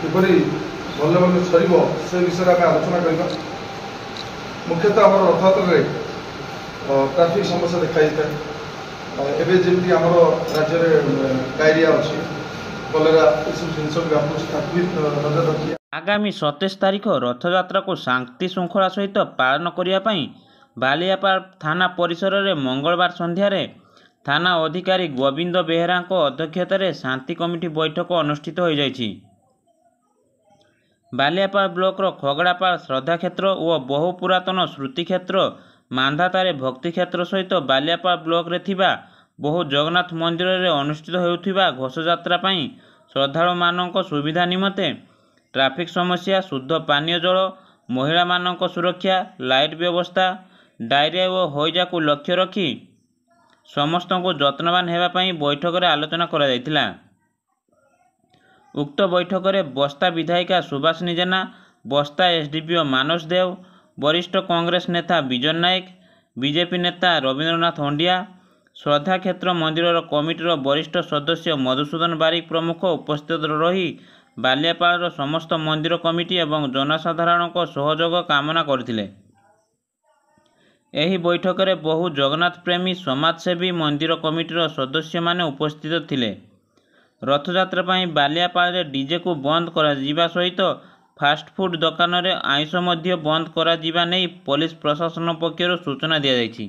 କିପରି ଭଲରେ ଭଲରେ ସରିବ, ସେ ବିଷୟରେ ଆମେ ଆଲୋଚନା କରିବା। ମୁଖ୍ୟତଃ ଆମର ରଥଯାତ୍ରାରେ ଟ୍ରାଫିକ୍ ସମସ୍ୟା ଦେଖାଯାଇଥାଏ। ଏବେ ଯେମିତି ଆମର ରାଜ୍ୟରେ ଡାଇରିଆ ଅଛି, କଲେରା, ଏସବୁ ଜିନିଷ ବ୍ୟାପୁଛି, ତାକୁ ବି ନଜର ରଖି ଆଗାମୀ 27 ତାରିଖ ରଥଯାତ୍ରାକୁ ଶାନ୍ତି ଶୃଙ୍ଖଳା ସହିତ ପାଳନ କରିବା ପାଇଁ ବାଲିଆପାଳ ଥାନା ପରିସରରେ ମଙ୍ଗଳବାର ସନ୍ଧ୍ୟାରେ ଥାନା ଅଧିକାରୀ ଗୋବିନ୍ଦ ବେହେରାଙ୍କ ଅଧ୍ୟକ୍ଷତାରେ ଶାନ୍ତି କମିଟି ବୈଠକ ଅନୁଷ୍ଠିତ ହୋଇଯାଇଛି। ବାଲିଆପାଳ ବ୍ଲକର ଖଗଡ଼ାପାଳ ଶ୍ରଦ୍ଧାକ୍ଷେତ୍ର ଓ ବହୁ ପୁରାତନ ଶ୍ରୁତିକ୍ଷେତ୍ର ମାନ୍ଧାତାରେ ଭକ୍ତିକ୍ଷେତ୍ର ସହିତ ବାଲିଆପାଳ ବ୍ଲକରେ ଥିବା ବହୁ ଜଗନ୍ନାଥ ମନ୍ଦିରରେ ଅନୁଷ୍ଠିତ ହେଉଥିବା ଘୋଷଯାତ୍ରା ପାଇଁ ଶ୍ରଦ୍ଧାଳୁମାନଙ୍କ ସୁବିଧା ନିମନ୍ତେ ଟ୍ରାଫିକ୍ ସମସ୍ୟା, ଶୁଦ୍ଧ ପାନୀୟ ଜଳ, ମହିଳାମାନଙ୍କ ସୁରକ୍ଷା, ଲାଇଟ୍ ବ୍ୟବସ୍ଥା, ଡାଇରିଆ ଓ ହଇଜାକୁ ଲକ୍ଷ୍ୟ ରଖି ସମସ୍ତଙ୍କୁ ଯତ୍ନବାନ ହେବା ପାଇଁ ବୈଠକରେ ଆଲୋଚନା କରାଯାଇଥିଲା। ଉକ୍ତ ବୈଠକରେ ବସ୍ତା ବିଧାୟିକା ସୁବାସିନୀ ଜେନା, ବସ୍ତା ଏସ୍ଡିପିଓ ମାନସ ଦେଓ, ବରିଷ୍ଠ କଂଗ୍ରେସ ନେତା ବିଜୟ ନାୟକ, ବିଜେପି ନେତା ରବୀନ୍ଦ୍ରନାଥ ହଣ୍ଡିଆ, ଶ୍ରଦ୍ଧାକ୍ଷେତ୍ର ମନ୍ଦିରର କମିଟିର ବରିଷ୍ଠ ସଦସ୍ୟ ମଧୁସୂଦନ ବାରିକ ପ୍ରମୁଖ ଉପସ୍ଥିତ ରହି ବାଲିଆପାଳର ସମସ୍ତ ମନ୍ଦିର କମିଟି ଏବଂ ଜନସାଧାରଣଙ୍କ ସହଯୋଗ କାମନା କରିଥିଲେ। ଏହି ବୈଠକରେ ବହୁ ଜଗନ୍ନାଥ ପ୍ରେମୀ, ସମାଜସେବୀ, ମନ୍ଦିର କମିଟିର ସଦସ୍ୟମାନେ ଉପସ୍ଥିତ ଥିଲେ। ରଥଯାତ୍ରା ପାଇଁ ବାଲିଆପାଳରେ ଡିଜେକୁ ବନ୍ଦ କରାଯିବା ସହିତ ଫାଷ୍ଟଫୁଡ୍ ଦୋକାନରେ ଆଇଁଷ ମଧ୍ୟ ବନ୍ଦ କରାଯିବା ନେଇ ପୋଲିସ ପ୍ରଶାସନ ପକ୍ଷରୁ ସୂଚନା ଦିଆଯାଇଛି।